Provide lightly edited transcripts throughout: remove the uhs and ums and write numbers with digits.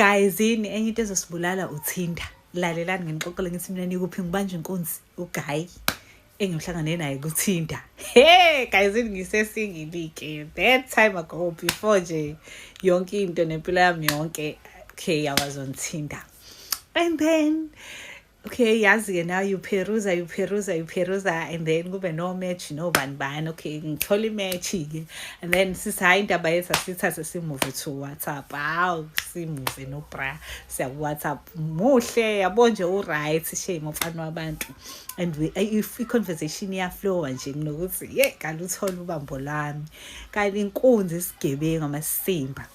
Guys, yini enye into ezosibulala? UTinder. Lalelani, nginixoxele. Ngithi mina nikuphi, ngibanje inkunzi uguy engimhlangane naye kuTinder. Hey guys, ngisesingle-ke that time ago, before nje yonke into nempilo yami yonke. Okay, I was on Tinder and then, okay, yazi-ke, now you perusa, you perusa, you perusa, and then kube no match, no bani bani. Okay, ngithola i-match-ke and then sithi, "Hhayi, indaba yethu asithathe simove to WhatsApp." Hawu, simove no bra, siya ku-WhatsApp. Muhle, yabo nje, u-right, shame, umfana wabantu. And we, if i-conversation iyaflowa nje, nginokuthi ye kanti uthole ubambo lwami, kanti inkunzi, isigebengu, amasimba.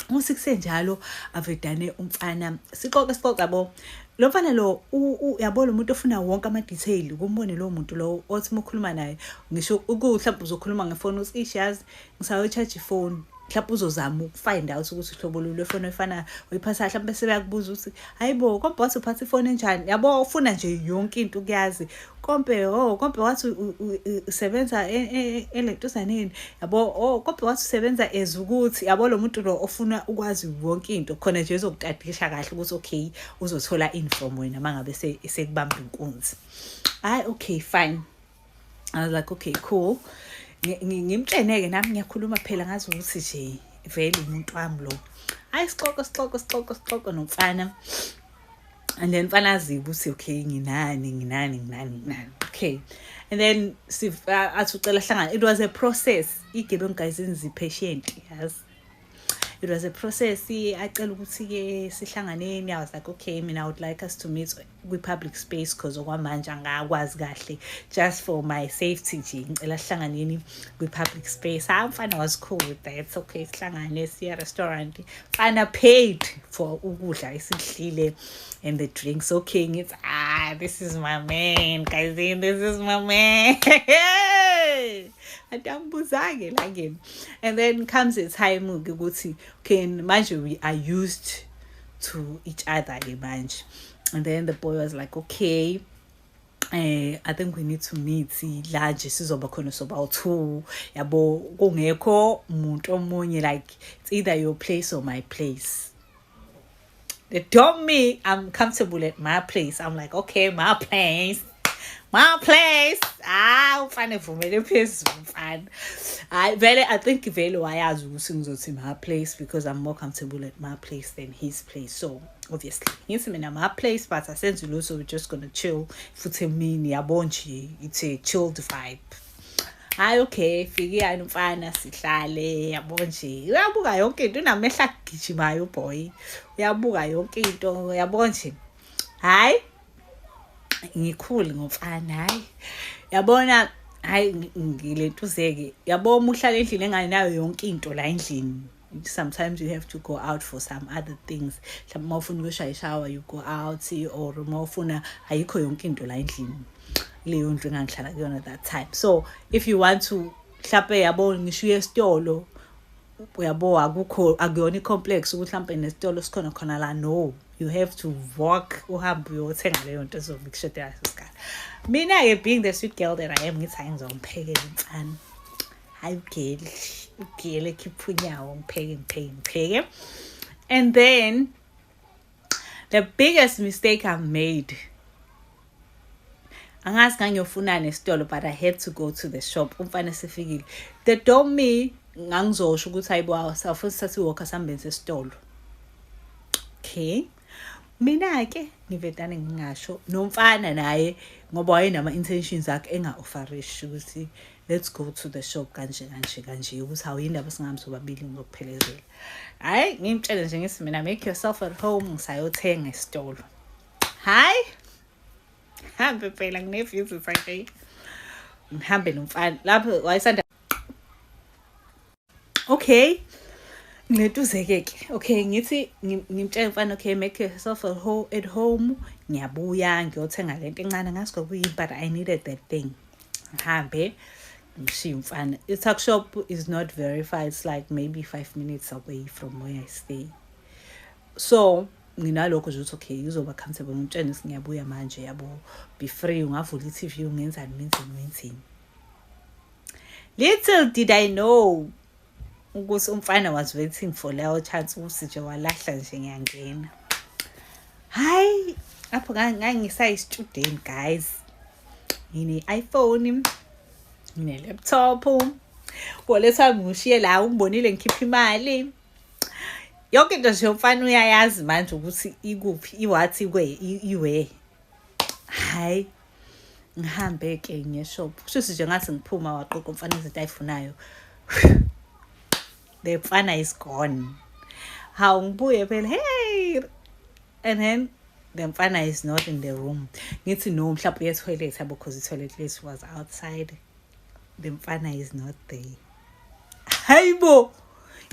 Uthi kusenjalo, avedane umfana, sixoxe, sixoxe, yabo. Lo mfana lo, yabo, lo muntu ofuna wonke ama-detail. Kumbone lowo muntu lo othi uma ukhuluma naye, ngisho mhlawumbe uzokhuluma ngefoni, uthi, "Ish, yazi ngisayo-charge ifoni," mhlawumbe uzozama ukufind out ukuthi uhlobo lolu lwefoni oyifanayo oyiphatha. Mhlawumbe bese beyakubuza ukuthi, "Hayi bo, kombe wathi uphatha ifoni enjani?" Yabo, ufuna nje yonke into ukuyazi. Kombe, oh, kombe wathi usebenza elentuzaneni, yabo. Oh, kombe wathi usebenza as ukuthi, yabo, lo muntu lo ofuna ukwazi yonke into khona nje ezokutadisha kahle ukuthi, okay, uzothola in from wena mangabe sekubamba inkunzi. Hayi, okay, fine. I was like, "Okay, cool." Ngimtshene-ke nami, ngiyakhuluma phela, ngazi ukuthi nje vele umuntu wami lo. Hayi, sixoxe, sixoxe, sixoxe, sixoxe nomfana and then mfana aziwe ukuthi, okay, nginani, nginani, nginani, nginani. Okay, and then athi ucela hlangana. It was a process. Igebengu, guys, zi-patient, yazi. It was a process. Acela ukuthi-ke sihlanganeni. I was like, "Okay, mina I would like us to meet kwi-public space because okwamanje angakwazi kahle, just for my safety nje, ngicela sihlanganeni kwi-public space." Hayi, umfana was cool with that. Okay, sihlangane, siya restaurant. Mfana paid for ukudla esikudlile and the drinks. Okay, ngithi, "Ah, this is my man, guys, this is my man." Ati angibuzange la-ke. And then comes a time-ke ukuthi, okay, manje we are used to each other-ke manje. And then the boy was like, "Okay, I think we need to meet la nje sizoba khona soba u2, yabo, kungekho umuntu omunye, like it's either your place or my place." They told me I'm comfortable at my place. I'm like, "Okay, my place, my place." Ah, umfana evumele phezulu mfana. Hayi vele, I think vele wayazi ukuthi ngizothi my place because I'm more comfortable at my place than his place. So obviously ngithi mina my place, but asenzi lutho, we're just gonna chill futhi emini, yabo nje, it's a chilled vibe. Hayi, okay, fike yani umfana, sihlale, yabo nje, uyabuka yonke into, unamehla agijimayo uboy, uyabuka yonke into, yabo nje. Hayi, ngikhulu ngomfana. Hayi, yabona, hayi, ngilentuzeke, yabo, uma uhlala endlini enganayo yonke into la endlini, sometimes you have to go out for some other things. Mhlawumbe uma ufuna ukushaya ishawa, you go out, or uma ufuna, ayikho yonke into la endlini, leyo ndlu engangihlala kuyona that time. So if you want to, mhlawumbe, yabo, ngisho uye esitolo, uyabo, akukho, akuyona i-complex ukuthi mhlawumbe nesitolo sikhona khona la. No, you have to walk, uhambe uyothenga leyo nto ezobe kushodela leso sikhathi. Mina-ke, being the sweet girl that I am, ngithi, "Hayi, ngizomphekela umfana." Hayi, ugeli, ugeli ekhipha unyawo, ngipheke, ngipheke, ngipheke. And then the biggest mistake I made, angazi ngangiyofunani esitolo, but I had to go to the shop umfana esefikile. The dumb me, ngangizosho ukuthi, "Hayibo, sawufuna sithathe i-walk, asihambeni sesitolo." Okay, mina-ke ngivedane ngingasho nomfana naye ngoba wayenama-intentions akhe, enga-offerishi ukuthi let's go to the shop kanje kanje kanje, ukuthi hawu, yindaba singahambi sobabili, ngizokuphelezela. Hhayi, ngimtshele nje, ngithi mina, "Make yourself at home, ngisayothenga esitolo." Hhayi, hambe phela, ngine-visitor nje, ngihambe nomfana lapho wayesanda. Okay, ngilentuzeke-ke. Okay, ngithi ngimtshele mfana, "Okay, make yourself at home, ngiyabuya, ngiyothenga lento encane." Ngazi kwakuyini, but I needed that thing. Ngihambe, ngishiye umfana. I-tuck shop is not very far, it's like maybe 5 minutes away from where I stay. So nginalokho nje ukuthi, okay, uzoba comfortable. Ngimtshele ukuthi ngiyabuya manje, yabo, be free, ungavula i-TV, ungenzani, wenzeni, wenzeni. Little did I know. Ukuthi umfana was waiting for leyo chance ukuthi nje walahla nje ngiyangena. Hayi, apho ngangisayi-student, guys. Ngine-iPhone, ngine-laptop. Wallet wami ngishiye la, ungibonile ngikhipha imali. Yonke into nje umfana uyayazi manje ukuthi ikuphi, iwathi kwe iwe. Hayi, ngihambe-ke nge-shop. Kusho nje ngathi ngiphuma, waqoqa umfana izinto ayifunayo. The mfana is gone. Hawu, ngibuye phela, hey, and then the mfana is not in the room. Ngithi no, mhlawumbe uye toilet yabo, because i-toilet lethu was outside. The mfana is not there. Hayibo,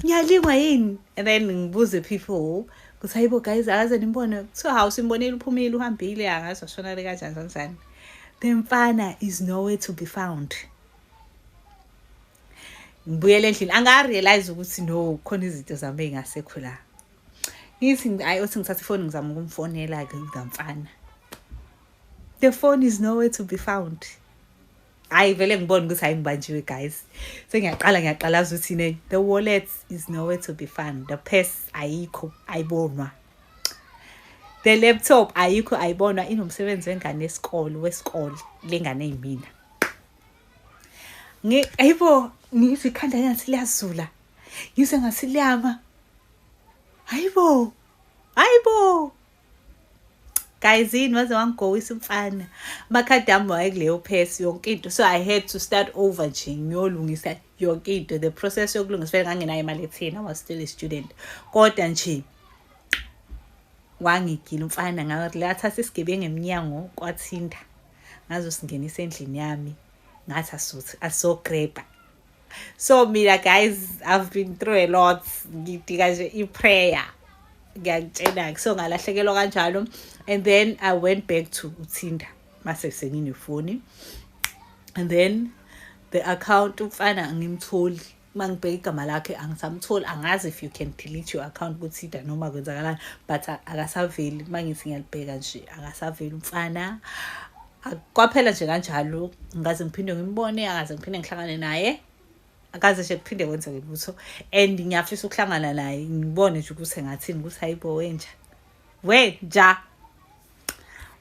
ngiyalingwa yini? And then ngibuze people ukuthi, "Hayibo guys, akaze nimbone?" Kuthiwa, "Hawu, simbonile, uphumile, uhambile, angazi washona le kanjani kanjani." The mfana is nowhere to be found. Ngibuyele endlini, anga-realize ukuthi no, khona izinto zami ey'ngasekho la. Ngithi hayi, othi ngithatha ifoni ngizama ukumfonela-ke mfana. The phone is nowhere to be found. Hayi, vele ngibone ukuthi hayi, ngibanjiwe, guys. Sengiyaqala ngiyaqalaza ukuthi ne the wallet is nowhere to be found, the purse ayikho, ayibonwa, the laptop ayikho, ayibonwa, inomsebenzi wengane yesikole, wesikole lengane eyimina. Ayibo, ngizwe ikhanda ngathi liyazula, ngizwe ngathi liyama. Hayibo, hayibo guys, yini waze wangigowisa umfana? Amakhadi ami wayekuleyo phesi, yonke into. So I had to start over nje, ngiyolungisa yonke into. The process yokulungisa, vele ngangenayo imali etheni, I was still a student, kodwa nje wangigila umfana. Ngathatha isigebengu emnyango kwaThinda, ngazosingenisa endlini yami, ngathi asuthi asograbha. So mina guys, I've been through a lot. Ngidinga nje i-prayer, ngiyakutshela. So ngalahlekelwa kanjalo, and then I went back to uThinda mase senginefoni, and then the account, umfana angimtholi. Uma ngibheka igama lakhe, angisamtholi. Angazi if you can delete your account kuThinda noma kwenzakalani, but akasaveli. Uma ngithi ngiyalibheka nje, akasaveli umfana. Kwaphela nje kanjalo. Ngaze ngiphinde ngimbone, akaze ngiphinde ngihlangane naye, akaze nje kuphinde kwenzeke lutho. And ngiyafisa ukuhlangana naye, ngibone nje ukuthi engathini, ukuthi hayibo, wenja wenja.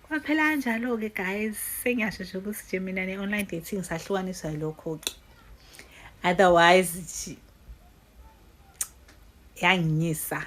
Kwaphela kanjalo-ke guys. Sengiyasho nje ukuthi nje mina ne-online dating sahlukaniswa yilokho-ke, otherwise nje yanginyisa.